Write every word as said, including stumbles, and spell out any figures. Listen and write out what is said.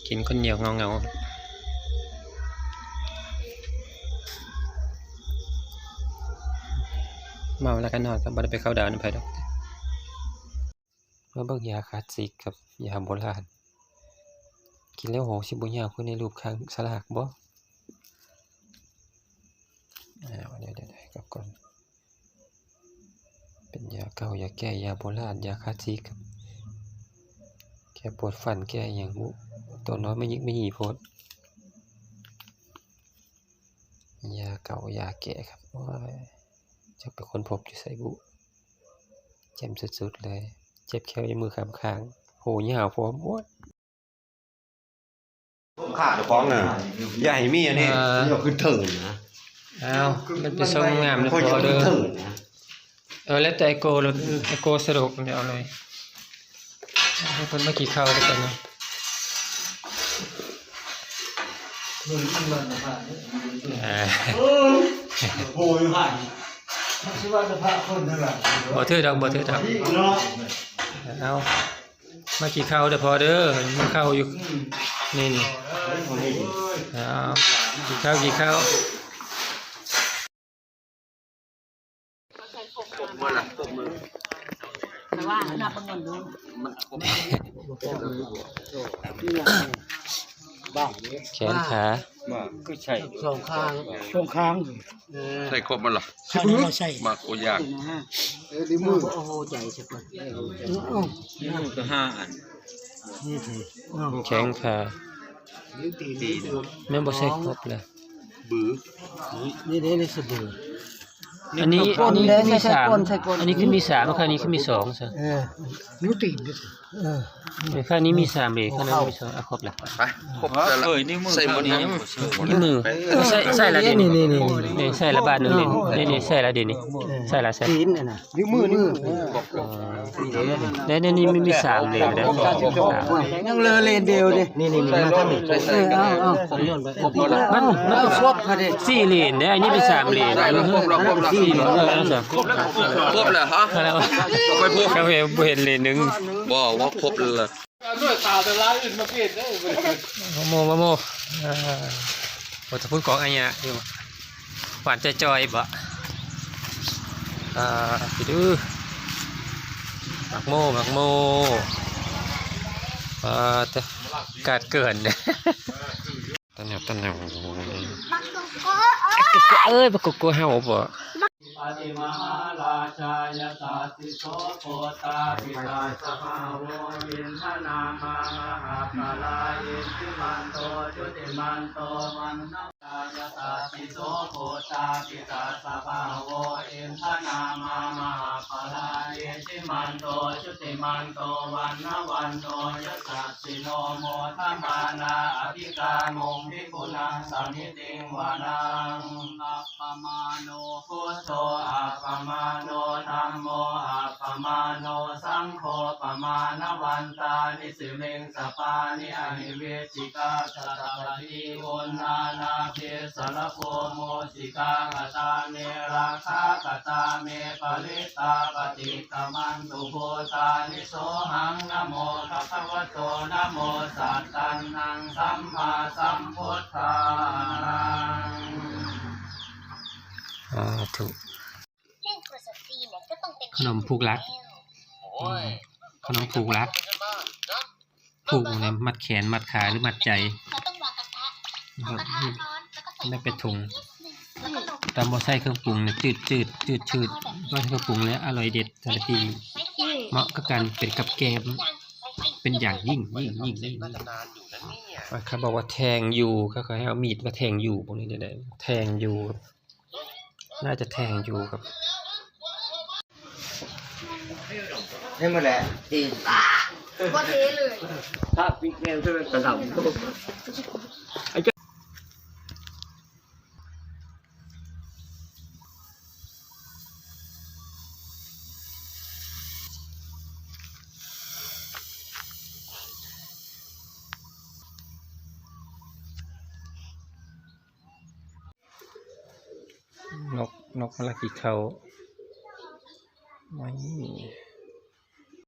กินคนเดียวเหงาๆ เมาแล้วก็นอนครับ บ่ได้ไปเข้าดาวน์นำไผดอก มาเบิ่งยาคลาสสิกกับยาโบราณ กินแล้วโหสิบ่ยาวคือในรูปข้างสลากบ่ อ่า เดี๋ยวๆๆ กลับก่อน เป็นยาเก่า ยาแก้ ยาโบราณ ยาคลาสสิกครับ แก้ปวดฟัน แก้อิหยังบุ ตัวน้อยไม่ยิกไม่หยีโพด ยาเก่า ยาแก้ครับ โอ้ย จักไปค้นพบอยู่ไสบุ เจ็บสุดๆเลย เจ็บแข้วอยู่มือข้างๆ โห ยาวพร้อม โอ้ย ขาดของน่ะ อย่าให้มีอันนี้ เออ เดี๋ยวคือเถิงนะ เอา มันเป็นทรงงามนะ พอเด้อ เถิงนะ เออ แล้วแต่ไอ้โกเลย ไอ้โกสะดวกเดี๋ยวเอาเลย ให้เพิ่นมากินข้าวด้วยกันนะ เออ อ่า เออ โอ้ย ผ่าน มันชื่อว่าสภาพคนเท่าไหร่ บ่ถือดอก บ่ถือดอก เนาะ เอา มากินข้าวเด้อพ่อเด้อ มาเข้าอยู่ อืม นี่นี่ เอา กินข้าว กินข้าว แต่ว่านับเป็นเงินด้วย แขนขา มา คือใช่ สองข้าง สองข้าง เออ ใส่ครบมันเหรอ ข้างนี้เราใส่ มากกว่ายาก เออ ดีมือ โอ้โห ใจเสียก่อน เออ นี่ก็ห้าอัน นี่สิ แขนขา นี่ตีน ตีน แม่นบ่ใส่ครบเลย บือ นี่เด้ นี่สะดือ อันนี้ อันนี้คือมีสาม อันนี้คือมีสาม ข้างนี้คือมีสองซะ เออ นิ้วตีนนี่สิ เออ เออ ข้างนี้มีสามเหรียญ ข้างนั้นมีสอง อ่ะ ครบแล้ว ไป ครบแล้วล่ะ เอ้ย นิ้วมือ ใส่หมด ข้างนี้ นะ นิ้วมือ ใส่ ใส่ละเด่น นี่ นี่ นี่ นี่ นี่ ใส่ละบาทหนึ่งเด่น นี่ นี่ ใส่ละเด่นนี่ ใส่ละใส่ ตีนน่ะนะ นิ้วมือ นิ้วมือ อ๋อ แล้วนี่ นี่มี มีสามเหรียญนะ ยังเหลือเหรียญเดียวดิ นี่ นี่ นี่ มาทางนี้ เออ เอา เอา มัน มันก็ครบพอดี สี่เหรียญเนี่ย อันนี้เป็นสามเหรียญ ครบแล้ว ครบแล้ว สี่เหรียญ เออ ครบแล้ว ครบแล้วฮะ ครบแล้ว ไปพวก ครับ เห็น เห็นเหรียญหนึ่ง บอกว่าครบแล้ว ด้วยตาแต่ร้านอื่นมาเปลี่ยนได้ มะโม มะโม อ่า โอ้ แต่พูดกองอันเนี้ยอยู่ หวานจ่อยๆ บ่ อ่า ไปดู หมากโม หมากโม อ่า แต่กาดเกินเนี่ย ตะแนว ตะแนว เอ้ย บักโกโก้เห่าบ่ ปฏิมหาราชา ยสัสสิโส โพธาภิตาสภาโว อินทนามามหาปลา อิทธิมันโต จุติมันโต วันนายสัสสิโส โพธาภิตาสภาโว อินทนามามหาปลา อิทธิมันโต จุติมันโต วันนวันโน ยสัสสิโน โมทมานา อภิกามุง ภิกขุนังสมิติงวานัง อัปปมาโน พุทโธ อัปปมาโน ธัมโม อัปปมาโน สังโฆ ปมาณวันตานิ สิริงสปานิ อหิวิจจิกา สัตตปฏิ อุณณานาเทสรโพ โมสิกา กตาเม รักขา กตาเม ปริตตา ปฏิกรมันตุ ภูตานิ โสหัง นะโมภะคะวะโต นะโมสัตตันนัง สัมมาสัมพุทธานัง สาธุ ขนมผูกรัก ขนมผูกรัก ผูกเนี่ย มัดแขน มัดขา หรือมัดใจ นะครับ ไม่เป็นถุง ตำบ่ใส่เครื่องปรุงเนี่ย จืดๆ จืดๆ บ่ใส่เครื่องปรุงเลย อร่อยเด็ดทันที เหมาะกับการเป็นกับแกล้ม เป็นอย่างยิ่ง ยิ่ง ยิ่ง ยิ่ง เขาบอกว่าแทงอยู่ เขาก็ให้เอามีดมาแทงอยู่ พวกนี้จะได้แทงอยู่ น่าจะแทงอยู่ครับ นี่มันแหละ ตีน ก็เทเลย ถ้าปิดแมวเท่านั้นกระหน่ำ นก นกมาลักกินข้าว ไม่